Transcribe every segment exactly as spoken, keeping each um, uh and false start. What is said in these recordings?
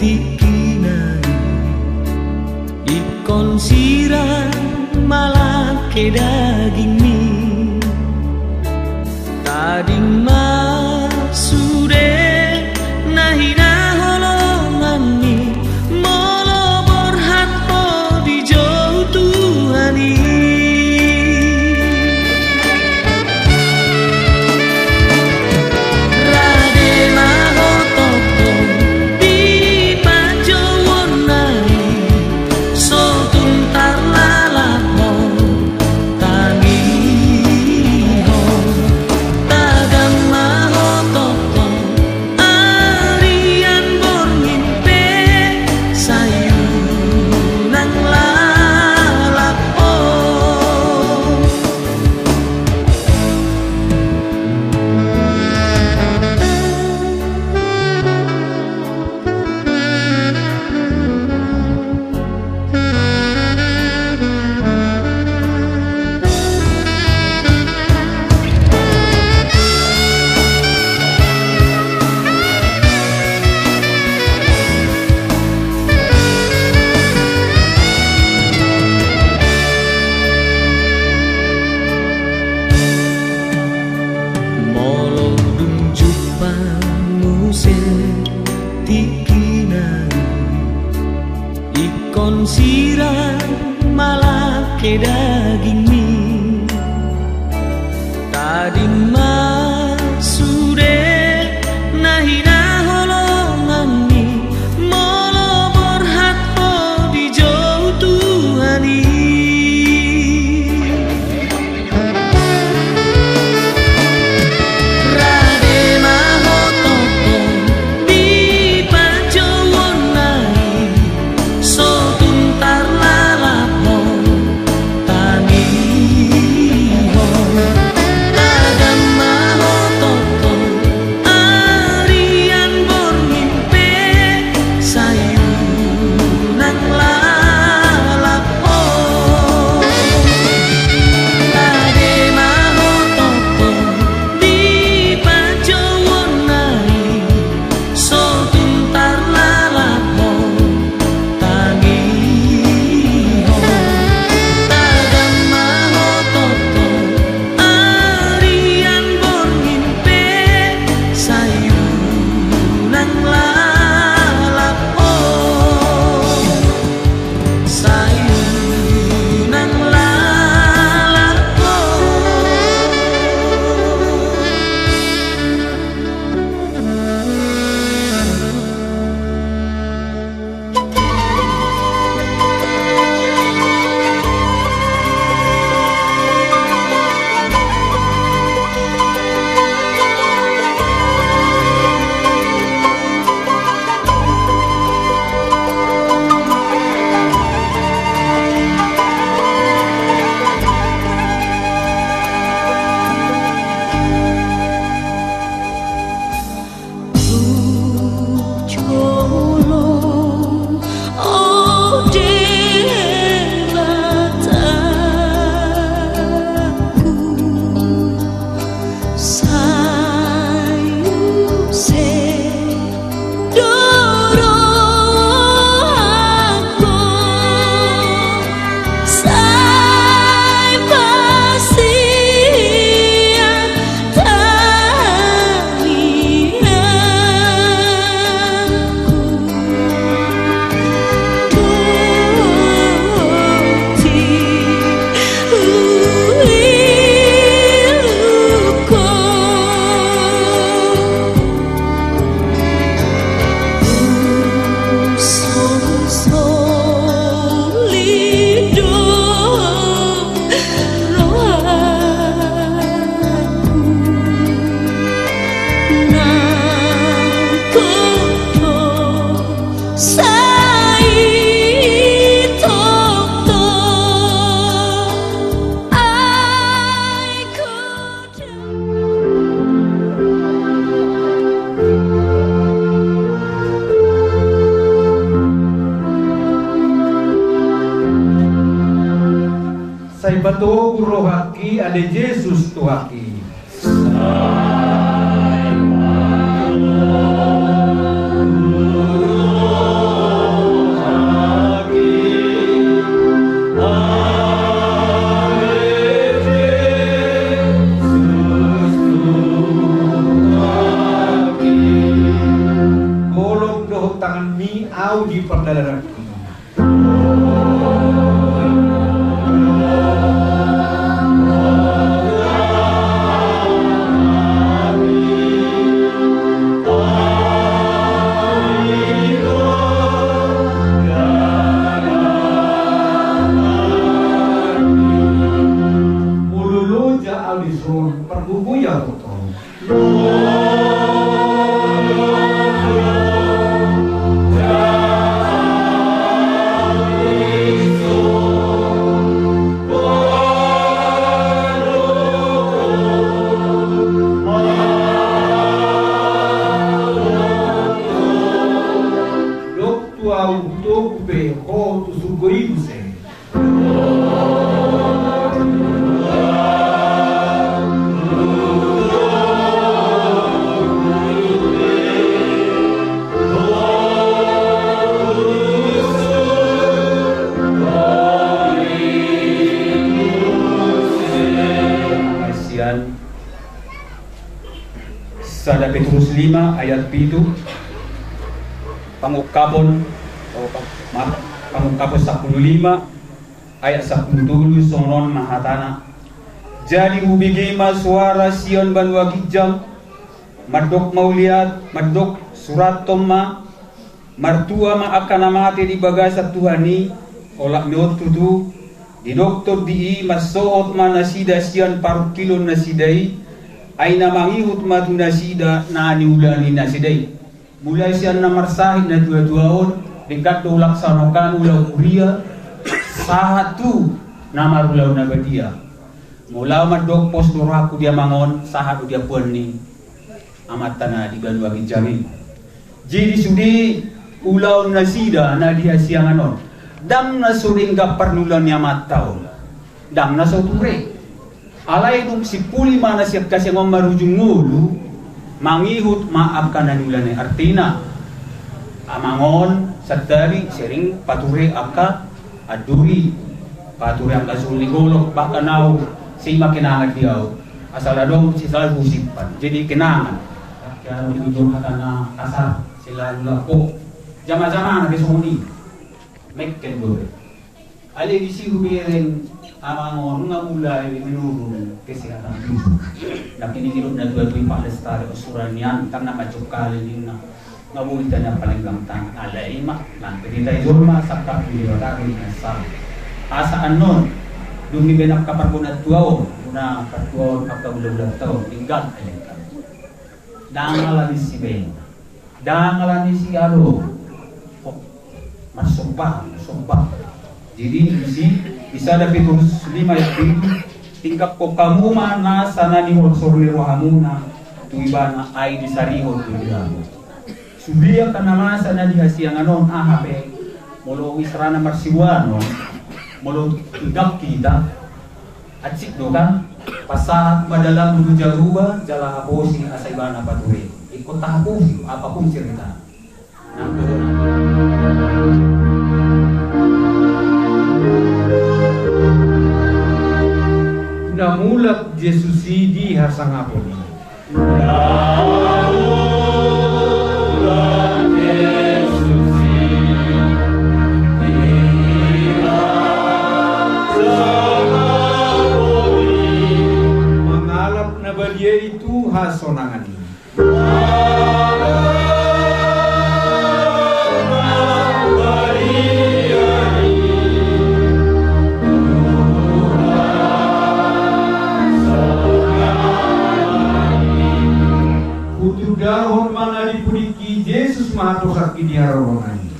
tingkina i, ingkon sirang ma lae dagingmi. Tading ma sude na hinaholonganmi, molo borhat ho dijou Tuhan i. Rade ma ho tongtong di panjouonna i, so tung tarlalap ho tangihon. Tagam ma ho tongtong arian borngin pe, sai unang lalap ho. Molo dung jumpang muse tingkina i, ingkon sirang ma lae dagingmi. Tading ma sude na hinaholonganmi, molo borhat ho dijou Tuhan i. Rade ma ho tongtong di panjouonna i, so tung tarlalap ho tangihon. Tagam ma ho tongtong arian borngin pe, sai unang lalap ho. Rade ma ho tongtong di panjouonna i, so tung tarlalap ho tangihon. Tagam ma ho tongtong arian borngin pe, sai unang lalap ho. Sai unang lalap ho. Sai patogu rohangki ale Jesus Tuhanki. tanganmi ahu di pardalananku. Molo loja ahu dison, pargogoi ahu tu toru. Dok tu ahu, hutogu pe ho tu surgo i muse. Sian sada Petrus lima ayat pitu, pangungkapon, oh, pa-, maaf, pangungkapon sampulu lima, ayat sampulu tolu, songon on ma hatana. Jadi hubege ma suara sian banua ginjang, mandok mauliate, mandok surathon ma, martua ma angka na mate di bagasan Tuhan i, olat ni on tutu, didok tondi i, marsohot ma nasida sian parungkilon nasida i, ai na mangihut ma tu nasida na niula ni nasida i. Mulai sian na marsahit na tuatua on, denggan do ulaksahon hami ulaon huria, sahat tu na marulaon na badia. Molo ahu mandok pos do rohangku di amang on, sahat do di ampuan ni Amanta na di banua ginjang i. Jadi sude ulaon nasida na di hasiangan on, ndang na so denggan parniulaan ni amanta on, ndang na so ture. Alai dung simpuli ma na sian hasiangan on marujung ngolu, mangihut ma angka na niula ni, artina amang on santabi sering pature angka anduri, pature angka suli golok, bahkan ahu, sima kenangan di ahu. Asal adong selalu husimpan. Jadi kenangan. Angka na ujung hata na kasar, selalu lapo. Jama-jama na kesoni. Mekken dore. Alai disi hubereng amang on nga mulai menurun kesehatan tubuh. Nakini didok na tuatua i, palestari usuran nian, tang na majok kali ninna. Nga boi tanya paling gampang, alai ma, nang pe dita i jolma, sangkap di Debata do i na sah. Asa annon, dung dibaen angka pargonaan tua on, guna partua on angka ulaulanta on, denggan, alai kan. Ndang ala ni sibaen. Ndang ala ni siadong. Marsomba, somba. Jadi disi, di sada Petrus lima ayat pitu, tingkakkon hamu ma nasa na niholsor ni rohamuna tu Ibana, ai disarihon do di hamu. Sude angka na masa na di hasiangan on, aha pe, molo isarana marsiuanon, molo tingkak hita, hansit do kan, pasahat ma dalanmu tu Jahowa, jala haposi asa Ibana pature. Ingkon tahaposi, apapun cerita. Na mulak Jesus i di hasangapon i. Mangalap na badia i tu hasonangan i. Hutudahon ma na di pudingki, Jesus ma hatosanki di haroroan i.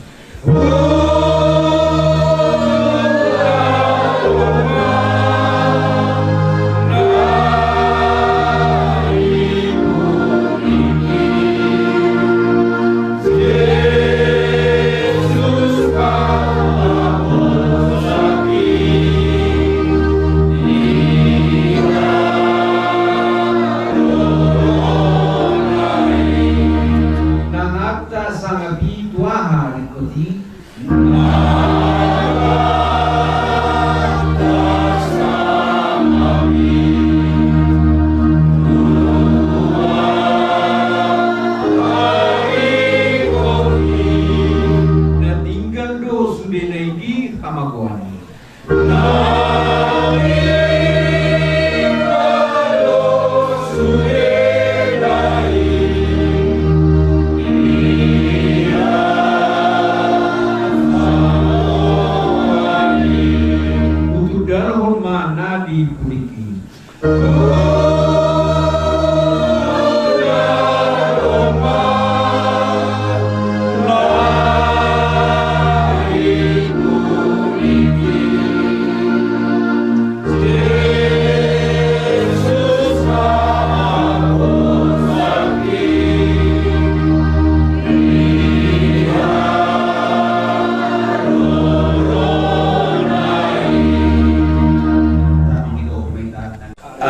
Nang atta sangap i tu aha ringkot i?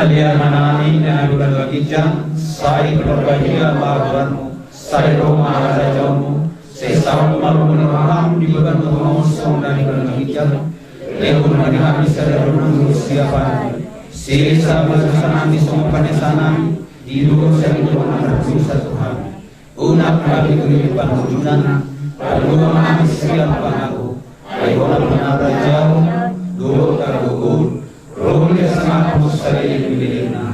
Salelengleleng ma nami na di banua ginjang, sai pinarbadia ma goarmu, sai ro ma harajaonmu, sai saut ma lomo ni roham di banua tonga on songon na di banua ginjang. Lehon ma di hami sadari on hangoluan siapari. Sesa ma dosanami songon panesanami di dosa ni angka na mardosa tu hami. Unang hami tu pangunjunan, palua ma hami sian pangago. Ai Ho do harajaon, dohot hagogoon, ro di hasangapon saleleng ni lelengna.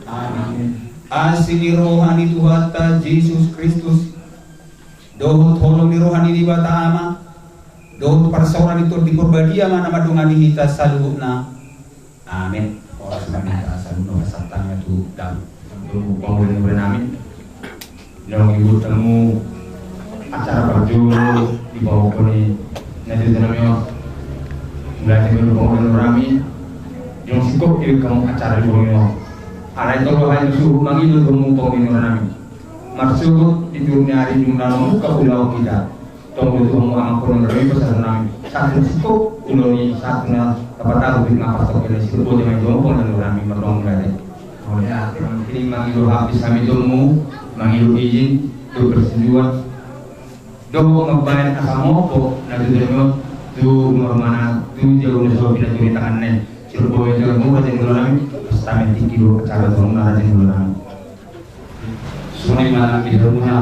Amin. Asi ni roha ni Tuhanta Jesus Kristus, dohot holong ni roha ni Debata Ama, dohot parsaoran ni Tondi Porbadia ma na mandongani hita saluhutna. Amin. Horas ma di hita saluhutna, pasahat hami tu Damang. Pangula ni huria nami. Naung dibuat hamu acara parjolo di pahompu ni na di tanami on. Mulai dari pangula ni huria nami. Naung singkop di hamu acara di pahompu on. Alai tolu hali suhut mangido tu hamu pangula ni huria nami. Marsuhut di ujung ni ari jumlah mambuka ulaon hita. Tong do tu hamu amang pangula ni huria nami, pasahat nami. Satu singkop ulaon i, satu na dapat aku di ngapas tok kena singkop bodi mai tu hamu pangula ni huria nami, mardongan gade. Oh ya, ini mangido hapis hami tu hamu, mangido izin, tu persetujuan. Dohot mambaen asa mopok na tu jolo, tu rumah mana, tu jolo na so pinanjuri tangan nai. Singkop bodi tu hamu, raja ni huria nami, pasahat hami tingki do acara tu hamu na raja ni huria nami. Songon i ma nang di hamuna,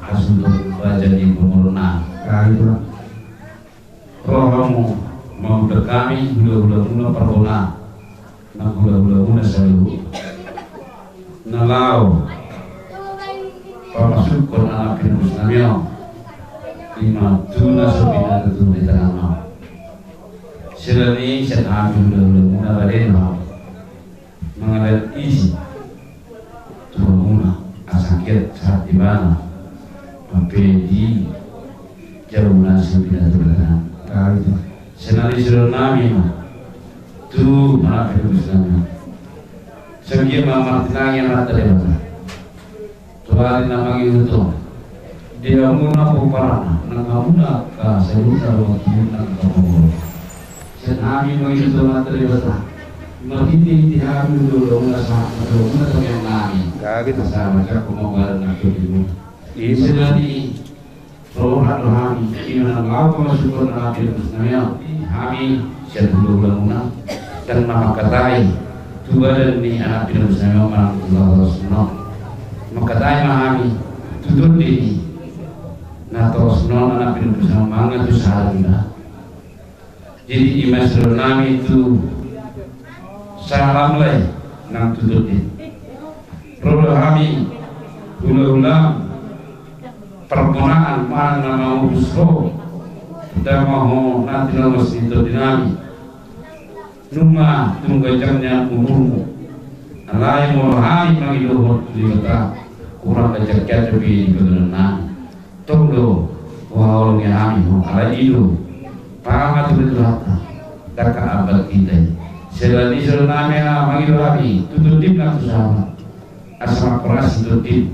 asa tu raja ni pangolona. Ro hamu, mangundang hami, hulahulamuna parbona, nang hulahulamuna saluhut. Na laho pamasukhon anak pinarbadia nami on. Ima tu na so pinatutur di tanganmu. Selain i, sian hami hulahulamuna badenon. Mangalehon isi tu hamuna, asa anggiat sahat ibana, mampe di jabu na so pinatutur di tanganmu. Selain i, sidohonon nami ma tu anak pinarbadia nami. Sai anggiat ma martinangi Amanta Debata. Tu ari na mangihut on, di hamuna pomparanna, nang hamuna angka saluhutna dohot hamuna angka pangolona. Sian hami mangihut tu Amanta Debata, marhitehite hami do dohot hamuna sahat ma tu hamuna tamiang nami. Gabe tu. Asa mansai mambahen nang tu hamuna. Selain i, roha do hami, ima na laho pamasukhon anak pinarbadia nami on, hami sian hulahulamuna, ndang na mangkatai tu badan ni anak pinarbadia nami on manang tu na torasna on. Mangkatai ma hami tu tondi ni na torasna on anak pinarbadia nami on mangan tu sahalakna. Jadi ima sidohonon nami tu sahalam lae nang tu tondi. Ro do hami hulahulam parbonaan manang na mangurus ho, tama ho na tinombus ni tondi nami. Nunga tung ganjang nian umurmu. Alai molo hami mangido ho tu Debata, hurang ganjang hian dope di pangolona nami. Tong do huhaholongi hami ho, alai i do pangatur ni Tuhanta, ndang ambat hita i. Selain i, sidohonon nami ma mangido hami tu tondim nang tu sahalam, asa mangkorasi tondim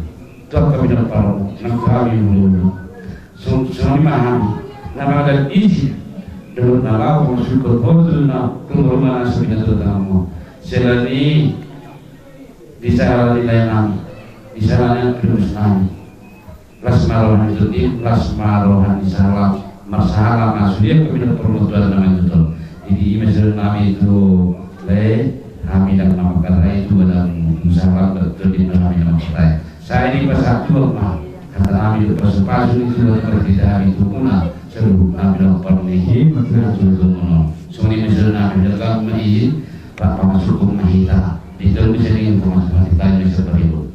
tu angka pinomparmu nang tu hami hulahulam. Songon i ma hami na mangalehon isi dohot na laho pamasukhon ho tu na tu rumah na so pinatutur di tanganmu. Selain i, di sahala ni lae nami, di sahala ni anak pinarbadia nami. Las ma roha ni tondim, las ma roha ni sahalam, marsahalam ma sude angka pinomparmuna tu ari na mangihut on. Jadi ima sidohonon nami tu lae, hami ndang na mangkatai tu badanmu, tu sahalam dohot tondim hami na mangkatai. Sai dipasahat Tuhan ma hata nami dohot pasupasu ni Tuhan i marhite hami tu hamuna saluhut na pinompar ni i. Songon i ma sidohonon nami, denggan ma i, pamasukhon ma hita. Di dalam bisa dengan pemasukan kita yang bisa berhidup.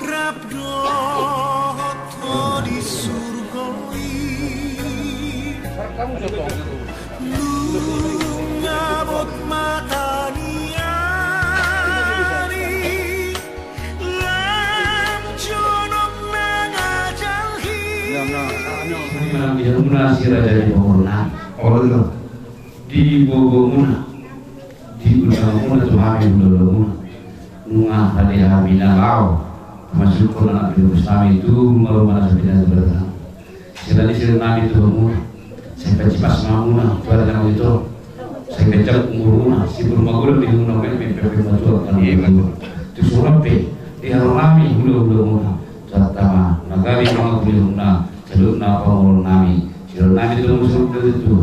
Rap dohot ho di surgo i. Nunga bot mata ni ari, lam jonok na ngajalhi. Muna si raja ni pangoluan. Olo. Di bohomuna, di undanganmuna tu hami hulahula muna. Nunga rade hami na laho masukhon anak ni boru nami tu marumah na sapi na jabatan. Sila ni sila nami tu hamuna. Sai pacipas ma hamuna tu ari na uli on. Sai ganjang umurmuna, sibur magodang di hamuna, meme pepe matua kan. Iya, matua. Tu surat pe di haro nami hulahula muna. Santama na gabe mangapuli hamuna saluhutna pangoluan nami. Sila nami tu musuh tu tu.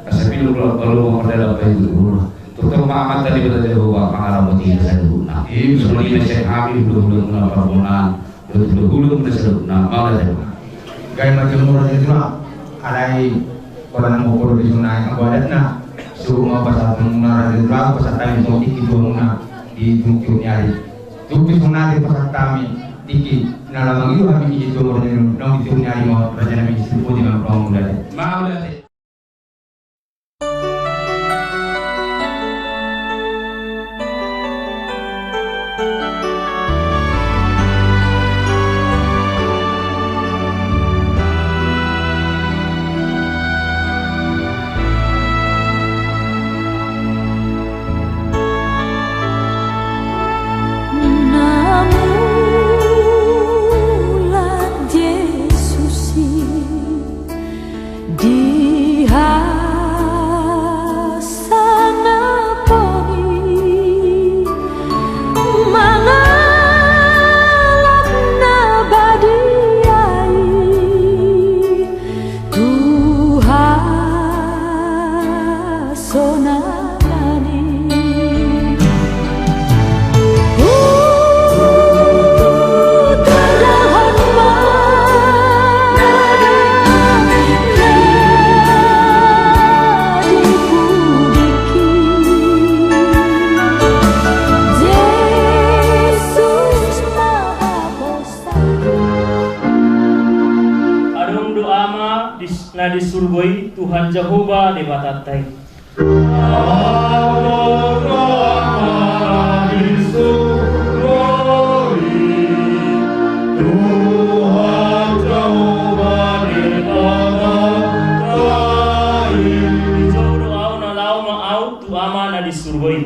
Asa pilu pala pala mangkadala pai tu hulahula. Tongtong ma Amanta Debata Jahowa mangaramoti hita saluhutna. Iya. Songon i ma sian hami hulahula muna Parbonan. Dohot hulahula muna saluhutna, mauliate ma. Gabe ma jolo raja ni tulang. Alai, hona na mangolu di son nai, anggo adatna. Suhut ma pasahaton muna raja ni tulang, pasahat hami songon tingki tu hamuna di ujung ni ari. Tung pe songon i pasahat hami tingki na lamang i, hami tingki tu hamuna di ujung ni ari, ma raja nami, sipoti ma mauliate. Mauliate. Na mulat Jesus i di hasangapon i, mangalap na badia i tu hasonangan i. Hutandahon ma na di pudingki, Jesus Mahabosa. Adong do Ama di, na di surgo i, Tuhan Jahowa Debatanta i. Dijou do au na laho ma au tu Ama na di surgo i.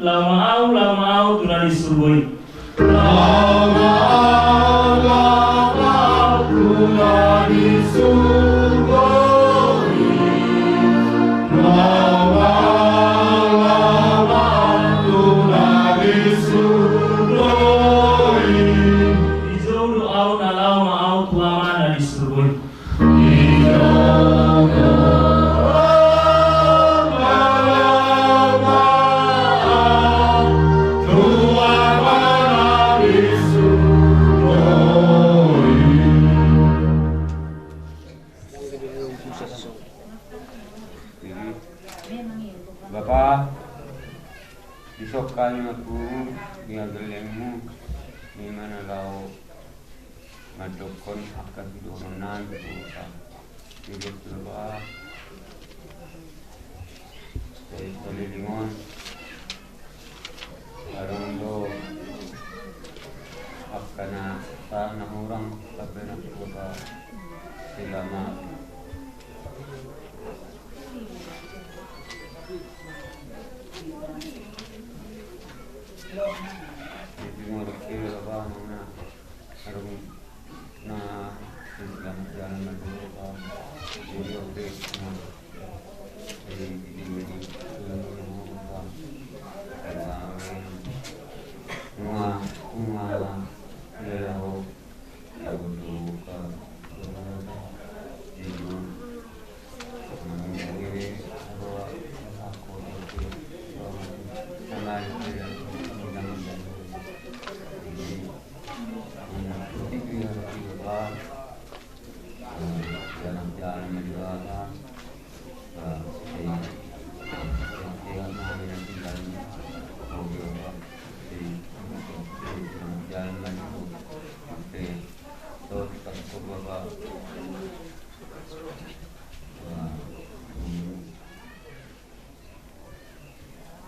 Laho ma au, laho ma au tu na di surgo i. Laho ma au, laho ma au tu na di surgo i. Laho ma au, laho ma au tu na di surgo i. Laho ma au, laho ma au tu na di surgo i. Dijou do au na laho ma au tu Ama na di surgo i. Bapa, disongkani ma tu dia gellengmu, ima na laho mandokkon angka sidohonon nami tu Bapa. Di Bapa, di saleleng on, adong do angka na sa na hurang, tapi na Bapa, selama di timur kiri Bapa, mana? Aduh, na, selamat jalan, aduh, Bang. Jadi, oke, nah. Jadi, di, di, di, Bang. Bang. Bunga, bunga, ya, oh. Ya, betul, Bang. Di, Bang. Ini, aku, aku, aku, aku, aku, aku, aku,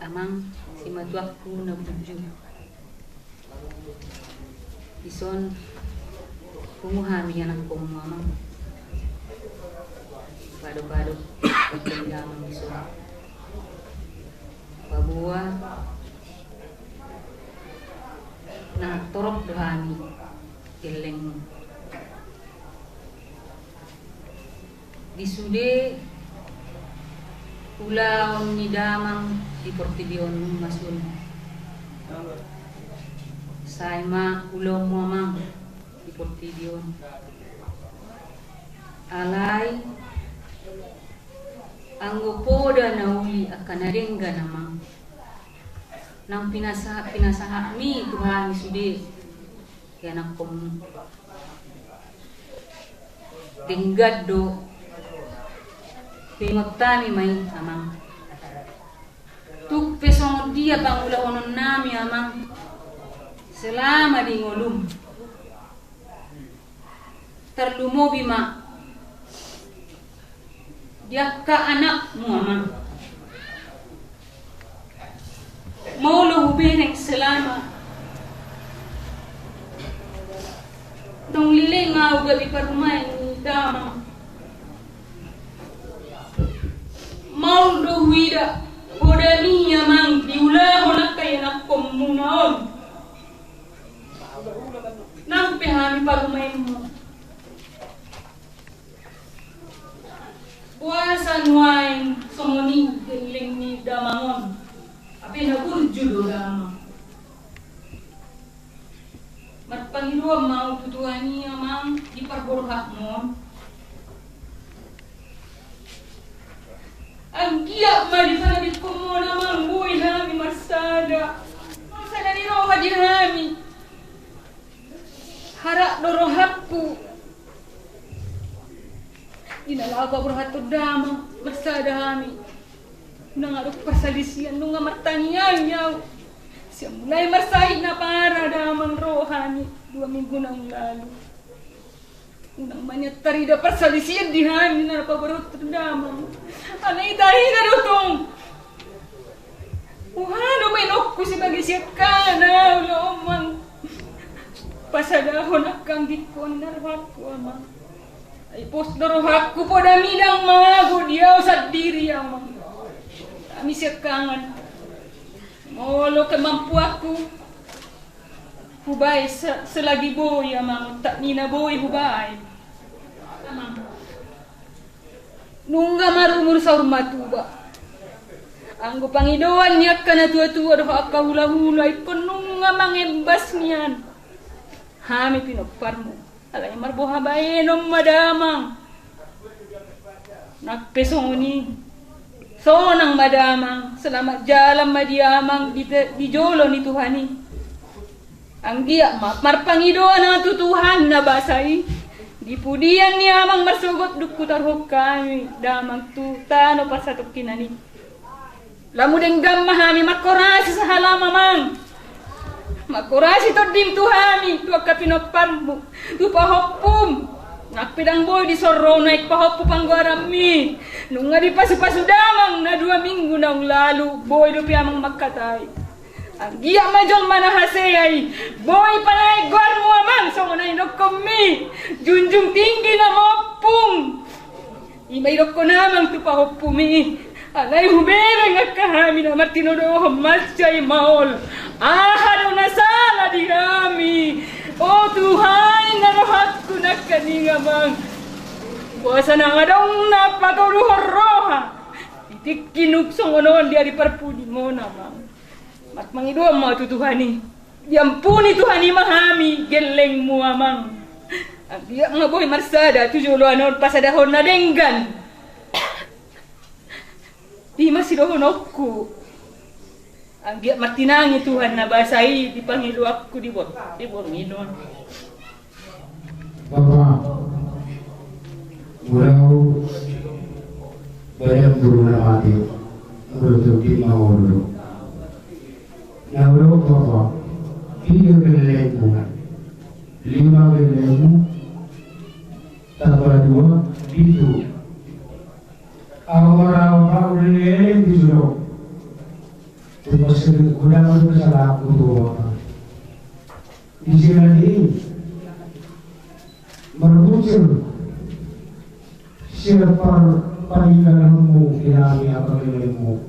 Amang, simatuangku na burju. Dison pungu hami ianakhonmu, Amang. Pado-pado, Amang, dison. Paboa na torop do hami gellengmu. Di sude ulaon ni damang di portibi on, nunga sun. Sai ma ulaonmu, Amang, di portibi on. Alai anggo poda na uli angka na denggan, Amang, naung pinasa-, pinasahatmi tu hami sude ianakhonmu. Denggan do. Huingot hami ma i, Amang. Tung pe songon dia pangulahononnami, Amang, selama di ngolum, tarlumobi ma di angka anakmu, Amang. Molo hubereng selama naung leleng ahu gabe parumaen ni damang, maol do huida podami, Amang, diulahon angka ianakhonmuna on. Nang pe hami parumaenmu. Boasa nuaeng songon i gelleng ni damang on? Hape na burju do damang. Marpangidoan ma ahu tu Tuhan i, Amang, di parborhatmu on. Anggiat ma di panabitkonmu on, Amang, boi hami marsada. Marsada ni roha di hami. Harat do rohangku. Di na laho paborhathon damang, marsada hami. Unang adong parsalisian, nunga martangiang ahu. Sian mulai marsahit na parah damang ro hami dua minggu naung lalu. Unang ma nian tarida parsalisian di hami na paborhathon damang. Alai tarida do tong. Huhadap ma inongku sebagai siangkangan ahu, Amang. Pasadahon angka anggingku on na rohangku, Amang. Ai pos do rohangku, podami, ndang mago di ahu sandiri, Amang. Hami siangkangan. Molo kemampuanku hubaen se-, selagi boi, Amang, otak ni na boi hubaen. Amang. Nunga marumur saur matuba. Anggo pangidoan ni angka na tua-tua dohot angka hula-hula, ingkon nunga mangembas nian hami pinomparmu. Alai marboha baenon ma damang. Nang pe songon i, sonang ma damang, selamat jalan ma di amang di te-, di jolo ni Tuhan i. Anggiat ma marpangidoan ahu tu Tuhan na basa i, di pudian ni amang marsogot dung hutaruhon hami damang tu tano parsatongkinan i. Lamu denggan ma hami, mangkorasi sahalam, Amang. Mangkorasi tondim tu hami, tu angka pinomparmu, tu pahompum. Nang pe ndang boi dison ro naeng pahompu panggoaranmi. Nunga dipasu-pasu damang na dua minggu naung lalu, boi dope amang mangkatai. Anggiat ma jolma na hasea i boi panaek goarmu, Amang, songon na nidokkonmi, junjung tinggi na mompung. I ma idokkon amang tu pahompumi. Alai hubereng angka hami na martinodohon mansai maol. Aha do na sala di hami? O Tuhan, na rohangku nangkaning, Amang. Boasa ndang adong na patoruhon roha di tingki na songon on di ari parpudimon, Amang. Marpangidoan ma tu Tuhan i. Diampuni Tuhan i ma hami gellengmu, Amang. Anggiat ma boi marsada tu joloan on pasadahon na denggan. I ma sidohononku. Anggiat martinangi Tuhan na basa i di pangidoanku di bor-, di borngin on. Bapa, molo ahu badan boru na mate, molo tung di maol do. Na olo, Bapa, piga gellengmu? Lima gellengmu, tamba dua, pitu. Ahu ma ra, Bapa, uli leleng di jolo. Termasuk godang do kesalahanku tu ho. Di sini marbucir sian parpaninggalhonmu di hami angka lelengmu.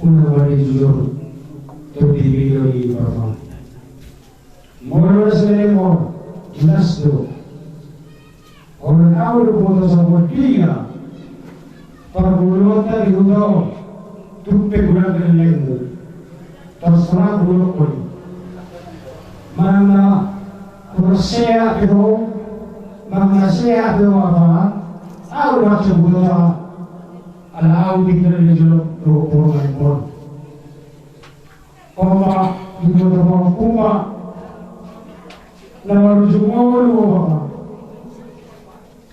Unang ma dijujur tu diri ni bapa. Molo na saleleng on, jelas do. Olo, ahu do boto sahat dia pargulonta di huta on. Tung pe godang lelengmu. Terserah, godang. Manang na hurang sehat pe ho, manang na sehat pe ho apa, ahu do hurang sahat. Ala ahu tinggal di jolo do pormain pon. Oma, ibu toko kuma na marujung ngolu, oma.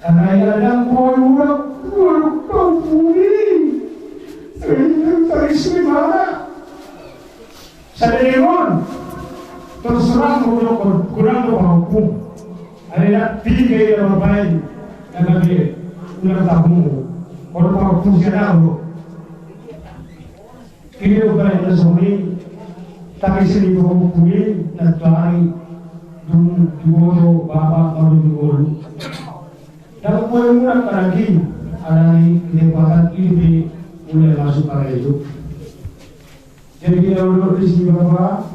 Karena ia dang boi ulang, ulang kau puli. Sehingga tadi sini mana? Saleleng on, terserah mau dokon, kurang do pahukum. Ada dak tiga ia bermain, kata dia, ulang tahunmu. Kalau pahukum siapa? Ido baen na songon i, tangis ni pahukum i, na tuari, dung diboto bapa marujung ngolu. Dang boi mulak lagi, alani kedapatan i pe mulai masuk karejo. Jadi, na hudok disi bapa,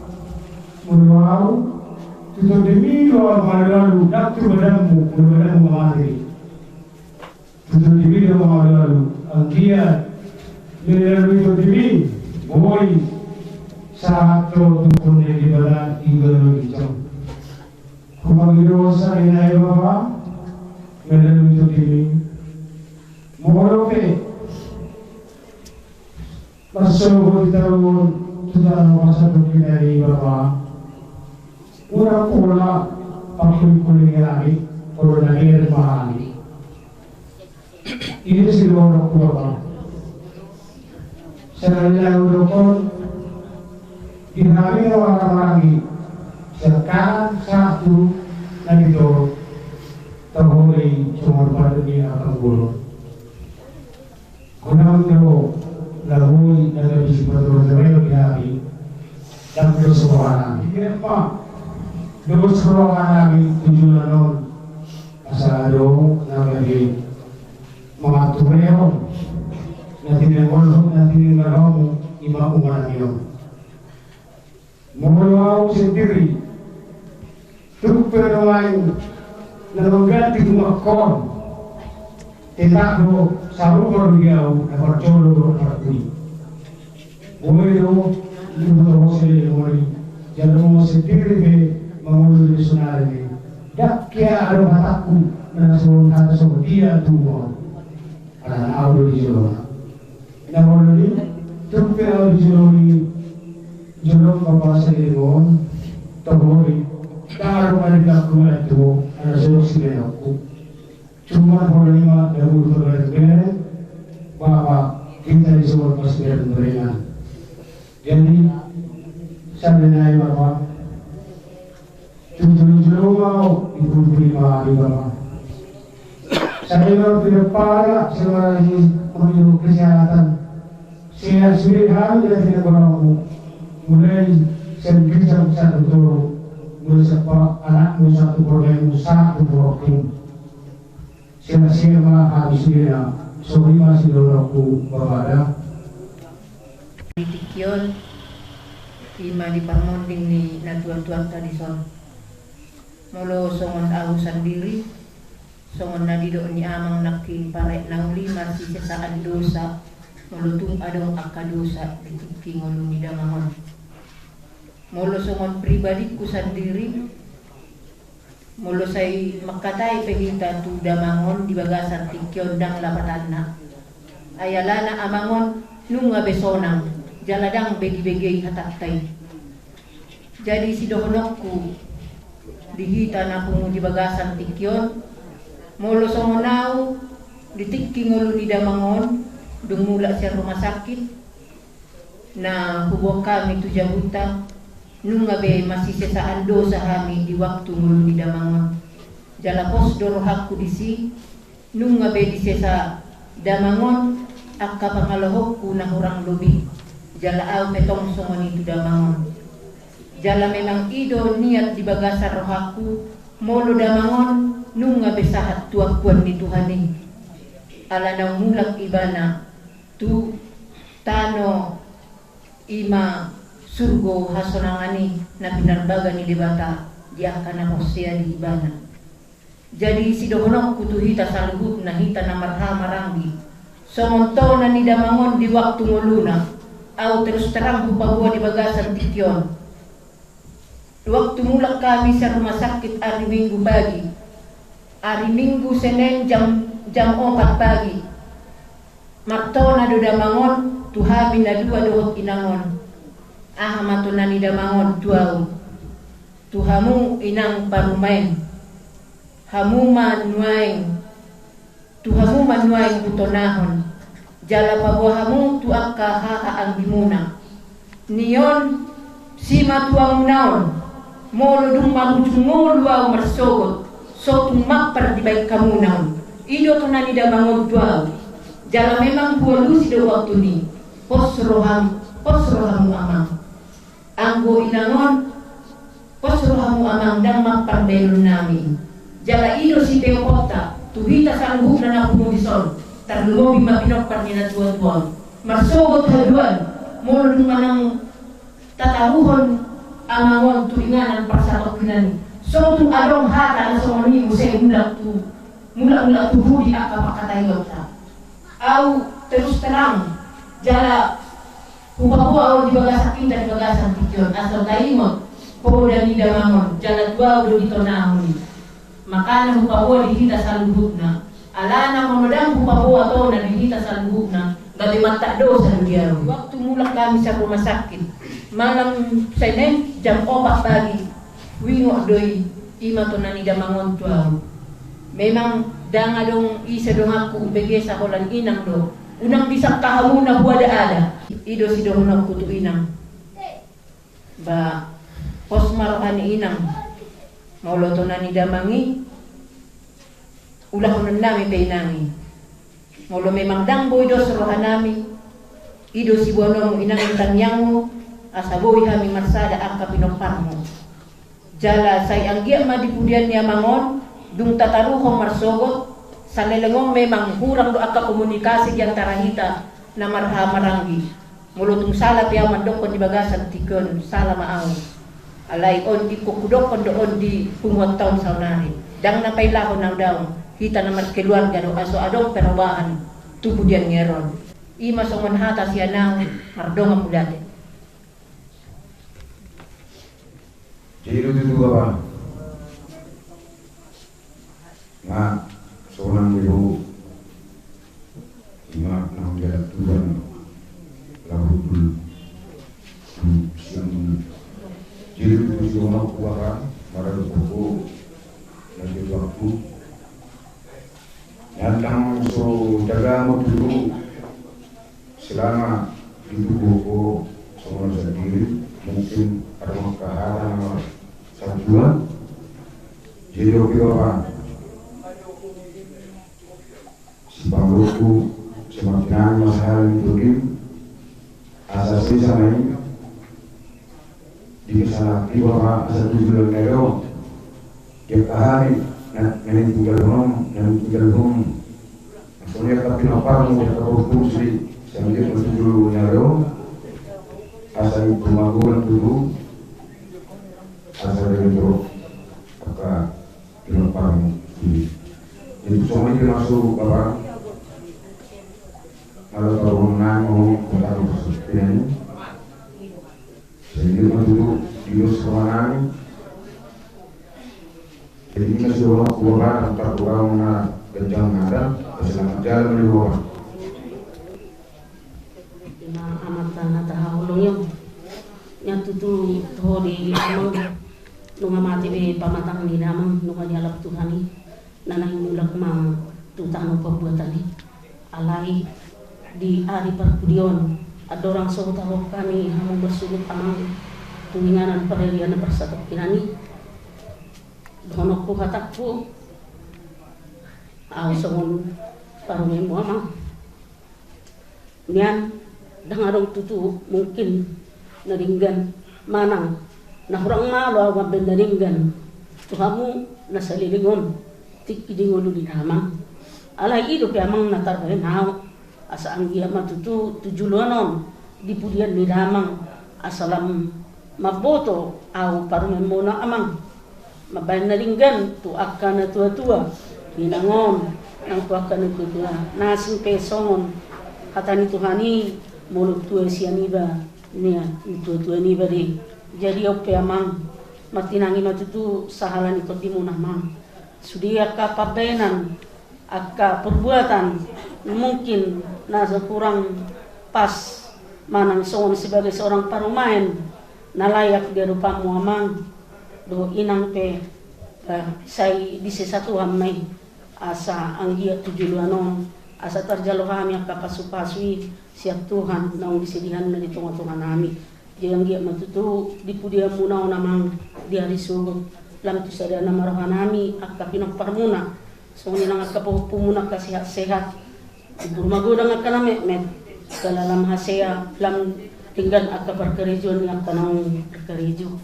molo ahu, tu tondimi do ahu mangalului, dang tu badanmu, molo badanmu mangalului. Tu tondimi do mangalului, anggiat mangalului tondimi, boi sahat do tu pondok ni Debata, ingkon do ginjang. Hupangido sahali nai bapa, mangalului tondimi. Molo pe marsogot di taruhon tu tano pasandok ni bapa. Unang pola pangkuling-kuling hami, olo na bereng ma hami. Ido sidohononku bapa. Sahali nai hudok on, di hami na marhahamaranggi, sian kanan sahat tu na di toru, tahori songon pandemi angka bolon. Godang do na boi na gabe sipatorus-torus di hami, dang dos rohanami. Ima dos rohanami tu joloan on, asa adong na gabe mangaturehon na tinangolhon, na tinangolhonmu, ima umanami on. Molo ahu sendiri, tung pe na mangganti rumahkon, tetap do sarupa do di ahu, na parjolo do anak i. Boi do, di boto ho sendiri, boi. Jala molo sendiri pe mangolu di sonari, dang hea adong hatangku na songon hata songon dia tu ho. Ala ahu do di jolona. Na molo ni, tung pe ahu di jolo ni, jolo bapa sahali on, tohori, dang adong na dengganku manang tu ho, ala songon silehononku. Cuma molo ima na boi parbereng-bereng, bapa, hita di son masih bereng-berengan. Jadi, sahali nai bapa, tu jolo-jolo ma ahu, di pudi-pudi ma ahu bapa. Sahali ma pinapala, sahali ma di pudi kesehatan. Sehat sude hami dari tinangolhonmu. Mulai sian ginjang sahat tu toru. Mulai sian anakmu sahat tu parumaenmu sahat tu borokmu. Sena-sena ma hami sudena, songon i ma sidohononku bapa da. Di tingki on, ima di parmonding ni natuatuanta dison. Molo songon ahu sandiri, songon na didok ni amang nangkin paret na uli, masisesaan dosa, molo tung adong angka dosa di tingki ngolu ni damang on. Molo songon pribadingku sandiri, molo sai mangkatai pe hita tu damang on di bagasan tingki on, dang lapatanna. Ai alana amang on nunga be sonang, jala dang be dibege i hatanta i. Jadi sidohononku di hita na pungu di bagasan tingki on, molo songon ahu di tingki ngolu ni damang on, dung mulak sian rumah sakit, na huboan hami tu jabunta, nunga be masisesaan dosa hami di waktu ngolu ni damang on. Jala pos do rohangku disi, nunga be disesa damang on angka pangalohonku na hurang lobi. Jala ahu pe tong songon i tu damang on. Jala memang i do niat di bagasan rohangku, molo damang on nunga be sahat tu ampuan ni Tuhan i. Ala naung mulak ibana tu tano i ma surgo hasonangan i na pinarbaga ni Debata di angka na porsea di ibana. Jadi sidohononku tu hita saluhutna, hita na marhaha maranggi, songon tona ni damang on di waktu ngoluna, ahu terus terang hupaboa di bagasan tingki on. Waktu mulak hami sian rumah sakit ari Minggu pagi, ari Minggu Senen jam, jam opat pagi, martona do damang on tu hami na dua dohot inang on. Aha ma tona ni damang on tu ahu? Tu hamu inang parumaen, hamu ma nuaeng, tu hamu ma nuaeng hutonahon, jala paboa hamu tu angka haha anggimuna. Ni on, simatuamuna on, molo dung marujung ngolu ahu marsogot, so tung mampar dibaen hamuna on. I do tona ni damang on tu ahu. Jala memang hualusi do waktu ni, pos roham, pos rohamu amang. Anggo inang on, pos rohamu amang, ndang mampar baenon nami. Jala i do sipeoponta tu hita saluhutna na pungu dison, tarlumobi ma pinompar ni natuatua on. Marsogot haduan, molo dung manang tataruhon amang on tu inganan parsatongkinan i, so tung adong hata na songon i muse mulak tu, mulak-mulak tu pudi angka pangkataionta. Ahu terus terang, jala hupaboa ahu di bagasan inda di bagasan tingki on, asa taingot poda ni damang on, jala tu ahu do ditonahon i. Makana hupaboa di hita saluhutna. Alana molo ndang hupaboa tona di hita saluhutna, gabe mantak dosa do di ahu. Waktu mulak hami sian rumah sakit, malam Senen jam opat pagi, huingot do i, i ma tona ni damang on tu ahu. Memang ndang adong ise donganku umbegesa, holan inang do. Unang disangka hamu na huada-ada. I do sidohononku tu inang. Ba, pos ma roha ni inang. Molo tona ni damang i, ulahonon nami pe inang i. Molo memang ndang boi dos roha nami, i do siboanonmu inang di tangiangmu, asa boi hami marsada angka pinomparmu. Jala sai anggiat ma di pudian ni amang on, dung tataruhon marsogot, saleleng on memang hurang do angka komunikasi di antara hita na marhaha maranggi. Molo tung sala pe ahu mandokkon di bagasan tingki on, sala ma ahu. Alai on ingkon hudokkon do on di punguanta on saonari. Ndang na pailahon ahu daong, hita na markeluarga do, asa adong perobahan tu pudian ni ari on. I ma songon hata sian ahu, mardongan mauliate. Jadi do tutu bapa. Nga sonang debo. Ima nang jalan Tuhan. Lalu dulu. Siang ini. Jadi do tutu sonang bapa, mara do koko. Lagi waktu. Nyandang so jaga mo dulu. Selama di tubuhku songon sandiri, mungkin adong angka hata na sabuan. Jadi oke bapa, sipanggurku semakin nangis hal itu di asa sisa main. Di kesalahan iba ma asa tujuan na ro. Di angka hami na, na tinggal hom, na tinggal hom. Songon i angka pinomparmu, angka provinsi, sambil ma tujuan na ro. Asa itu magulan tubuh. Asa dari ro. Angka pinomparmu. Jadi songon i masuk bapa. Kalau taruhon nami, mau taruh masuk ini. Sehingga ma tutu di dos roha nami. Jadi ima sidohononku bapa, antar tu ahu na ganjang nada, selamat jalan di bapa. Ima amanta na tahaholongi on. Nian tutu toho di amang, nunga mate be pamatang ni damang, nunga dialap Tuhan i. Na naeng mulak ma tu tano pambuatan i. Alai di ari parpudi on, andorang so hutahon hami hamu marsuhut amang tu inganan pararian na parsatongkinan i, dohononku hatangku, ahu songon parumaenmu amang. Nian, Ndang adong tutu mungkin na denggan manang na hurang malo ahu mambaen na denggan tu hamu na saleleng on tingki di ngolu ni damang. Alai i dope amang na tarbaen ahu, asa anggiat ma tutu tu joloan on di pudian ni damang, asa lam mamboto ahu parumaenmuna amang. Mambaen na denggan tu angka na tuatua, inang on, nang tu angka na tuatua, na asing pe songon hata ni Tuhan i, molo tua sian iba, nia, ni tuatua niba do i. Jadi on pe amang, martinangi ma tutu sahala ni tondimuna amang. Sude angka pambaenan, angka perbuatan mungkin na kurang pas manang songon sebagai seorang parumaen na layak di adopanmu amang dohot inang pe, eh, sai disesa Tuhan ma i, asa anggiat tu joloan on asa tarjalo hami angka pasupasu i sian Tuhan naung disediaanna di tongatonganami. Jadi anggiat ma tutu di pudianmuna on amang di ari sogot, lam tu sadana ma rohanami angka pinomparmuna. Songon i nang angka pahompumuna angka sehat-sehat. Umbur magodang angka na metmet. Jala lam hasea, lam denggan angka parkarejoan ni angka naung parkarejo.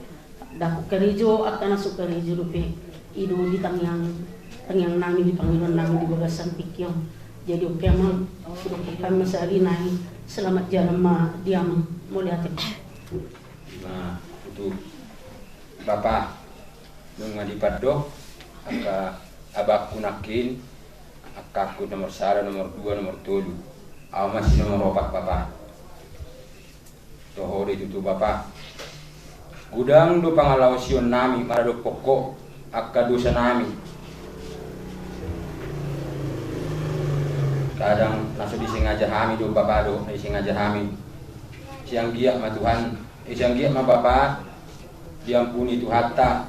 Dapot karejo angka na so karejo dope. I do di tangiang, tangiangnami, di pangidoannami di bagasan tingki on. Jadi on pe amang, hudok hami ma sahali nai, selamat jalan ma di amang. Mauliate. Nah, itu Bapa, nunga dipandok angka abangku nangkin, angkangku nomor sada, nomor dua, nomor tolu. Ahu ma si nomor opat, Bapa. Toho do i tutu, Bapa. Godang do pangalaosionnami maradophon Ho, angka dosanami. Kadang na so disengaja hami do, Bapa, do na disengaja hami. Sai anggiat ma Tuhan, eh, sai anggiat ma Bapa, diampuni Tuhanta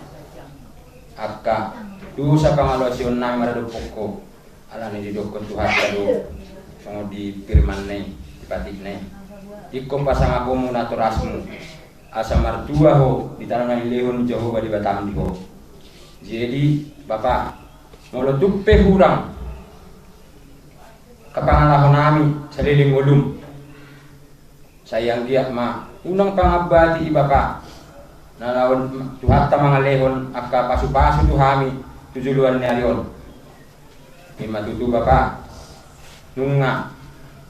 angka dosa pangalaosionnami maradophon Ho. Alani didokkon Tuhanta do songon di firman-Na i, di patik-Na i: Ingkon pasangap Ho ma natorasmu, asa martua ho di tano na nilehon ni Jahowa Debatam di ho. Jadi, Bapa, molo tung pe hurang angka pangalahonami saleleng ngolum, sai anggiat ma unang pangambati i, Bapa, na laho Tuhanta mangalehon angka pasupasu tu hami tu joloan ni ari on. I ma tutu, Bapa, nunga